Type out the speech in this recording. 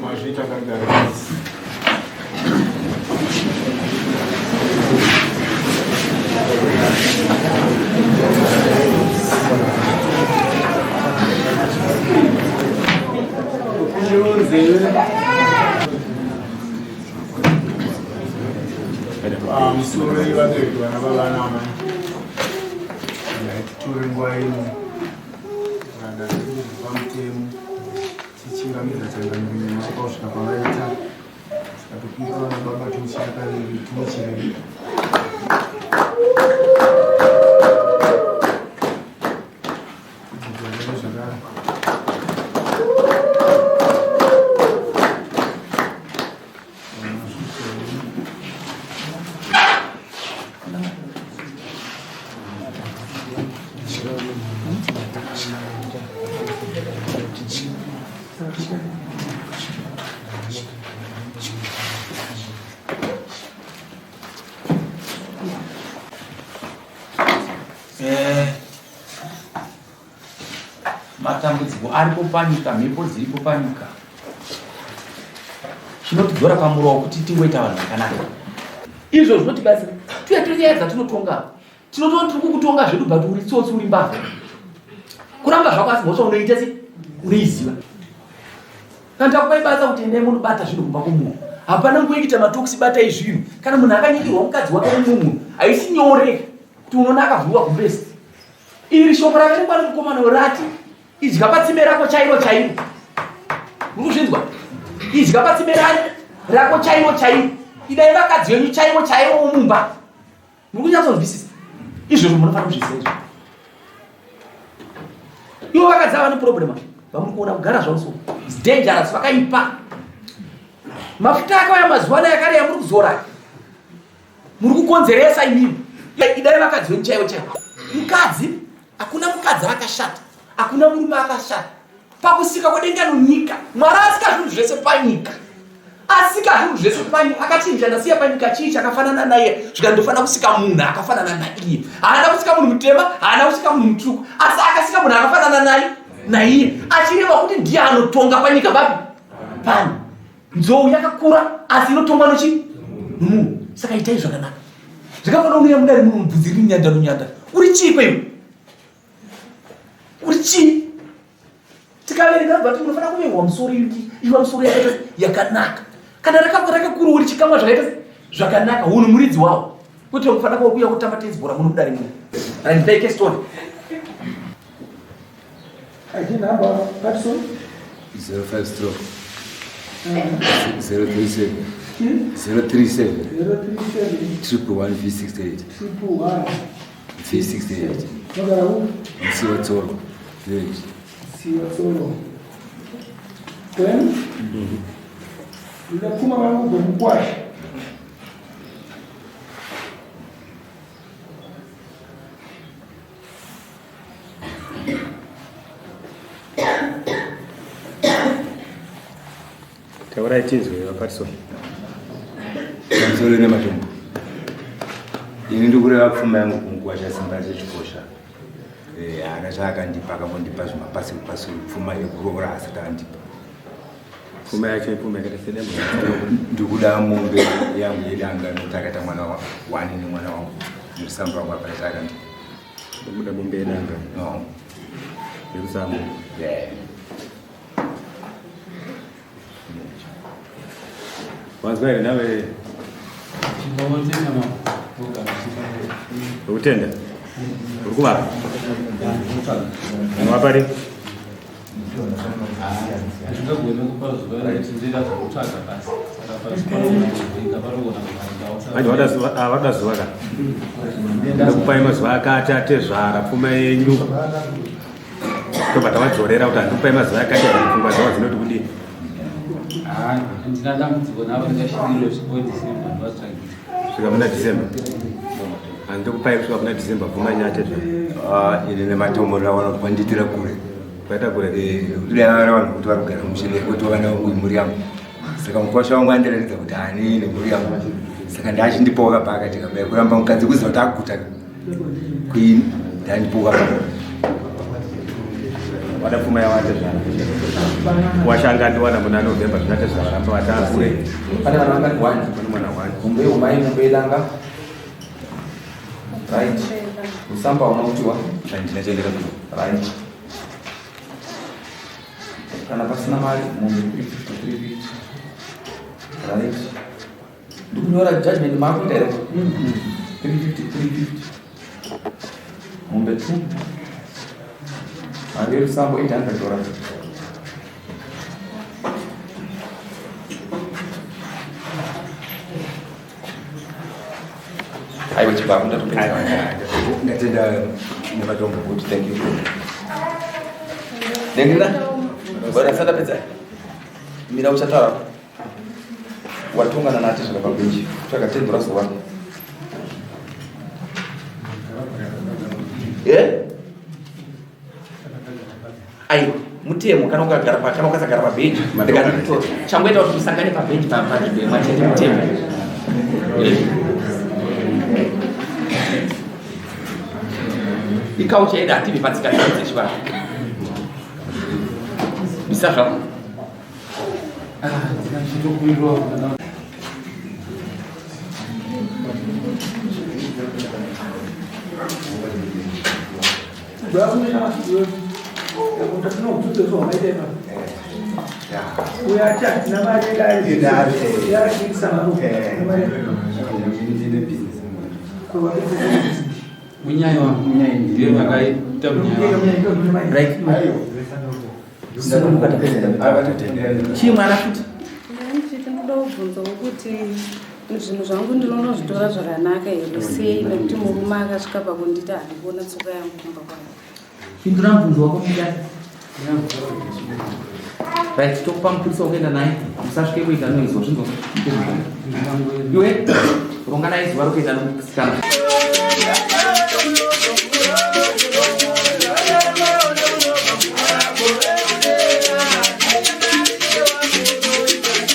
Mazvita kagara. Pamusoro yevabereki vana baba naamai, ngatitore nguva ino kuranda zvedu pamutemo tichingamidza changamire nyama kusvika kwavaita saka topika vana baba tinochira kaviri tinochirei. Eh, matambudziko aripo panyika, mhepo dziripo panyika, chinotidzora pamurowa kuti tingoita vanhu vakanaka. Izvo zvinotibatsira tuya tiri nyaya dzatinotonga, tinotoona tiri kukutonga zvedu, but uri tsotsi, uri mbavha. Kuramba zvako, asi mhosva unoita se unoiziva. Kana takupai basa kuti endai munobata zvinhu kumba kwomunhu, hapana nguva yekuita matokisi. Batai zvinhu. Kana munhu akanyikirwa mukadzi wake nemumwe munhu, haisi nyore kuti unoona akavhurwa gumbezi. Iri shoko raverengwa nemukomana rati idya patsime rako chairo chairo. Muri kuzvinzwa? Idya patsime rako chairo chairo. Idai vakadzi venyu chaivo chaivo mumba. Muri kunyatsonzwisisa izvozvo? Munofanira kuzviziva izvo. Ivo vakadzi ava neproblem vamuri kuona kugara zvavo so is dangerous, vakaipa. Mafuta akauya mazuva anaya akare yamuri kuzora, muri kukonzeresa imimi. Idai vakadzi venyu chaivo chaivo. Mukadzi, hakuna mukadzi akashata, hakuna murume akashata. Pakusika kwedenga nonyika, Mwari asika zvinhu zvese panyika, asika zvinhu zvese panyika, akachinja ndasiya panyika chii chakafanana naiye? Zvikandofanira kusika munhu akafanana naiye. Haana kusika munhu mutema, haana kusika munhu mutsvuku, asi akasika munhu akafanana naye naiye, achireva kuti ndiye anotonga panyika papi pano. Nzou yakakura asi inotongwa nochi nomunhu. Saka itai zvakanaka. Zvakafanira unouya mudare muno mubvudzi riri nyanda nonyanda, uri chii kweiwe? Uri chii? Tikaverenga bva munofanira kuvengwa musoro iki iva musoro yakaita yakanaka. Kana rakakura uri chikamwa zvakaita zvakanaka, hunhu muridzi wawo, kwete kufanira kuuya kutamba tenzi bhora muno mudare muno. Right, take story. ID number, Patson? 05 stroke 037 037 037 111 V68. 111. V68. Nogara upi? Musiwa Tsoro village. Siwa Tsoro. Then, ndinopfuma vangu gwemukwasha. Taurai tinzwe, vaPatson. Pamusoro nematombo. Ini ndikureva pfuma yangu kumukwasha simba chechikosha. Haana chaakandipa, akangondipa zvimapasiro pasiro, pfuma yekuroora asati andipa. Pfuma yacho ipfuma yakaita sedembo? Ndikuda mombe yangu yedanga nokuti akaita mwana wani nemwana wangu nerusambo rwangu, hapana chaakandipa. Ndokuda mombe yedanga. No. Yerusambo. Yeah. Wanzwa here nawe? Tinotenda mama. Ukutenda? Uri kuvaka? Wapari? Handingagoni kupa zuva rekuti ndoita zvekutsvaga basi. Saka pasi panogona kuvhika, panogona kuvharikawo. Manje vada zuva ka ndakupai mazuva akati atezvara pfuma yenyu tobva tavadzorera kuti handikupai mazuva akati pfungwa dzavo dzinoti kudii. Handina dambudziko navo, ndingashingirire kusvika December ndivatsvagire. Svika muna December handikupai kusvika muna December pfuma yenyu atezvara. Ini nematombo ndaona kuti kwandiitira kure. Kwaita kure. Kudai vanhu kuti vari kugara mushe kuti vana vangu imhuri yangu, saka mukwasha wangu andiratidza kuti hani nemhuri yangu, saka ndachindipoka pakati kabai kuramba mukadzi kuziva kuti akuguta kuini ndandipoka pakati. Wada pfuma yavatezvara washanga ndiwana muna November zvinatezvara ramba vatakure. Pane vana vangani? One. Pane mwana one. Mombe yeumai, mombe yedanga. Right. Usamba una kutiwa. Handina chandakapiwa. Right. Kana pasina mari, mombe 350 350. Right. Ndikunyora judgment makuita here? 350 350. Mombe 2. Mari yerusambo $800. Aiwa chibaba ndatopedza. Ndatenda nematombo. Good, thank you. Nendira? Bora sandapedza. Mira uchataura. Watongana nati zvaka pabhenji. Tsvaka tendura zuva. Eh? Aiwa, mutemo kana ukagara pa kana ukasagara pabhenji. Ndikati changoita kuti musangane pabhenji panzvimbo imwe chete mutemo. Eh. Ikaucha yedu hativi patsika dzedu dzechivanhu. Bisa zvako. Ndinokumbirawo kana Munyai wangu ndiye vakaita munyai wangu. Right. Chii mwana futi? Ndinoda kubvunzawo kuti zvinhu zvangu ndinonozvitora zvakanaka here sei, nekuti murume akasvika pakunditi handikuona tsoka yangu kumba kwangu. Pindura mubvunzo wako mudani. Right, tokupa mupurisa wekuenda naye. Musasvike kuita noizwa zvinzwa. Iwe ronga naye zuva rokuenda nomusikana.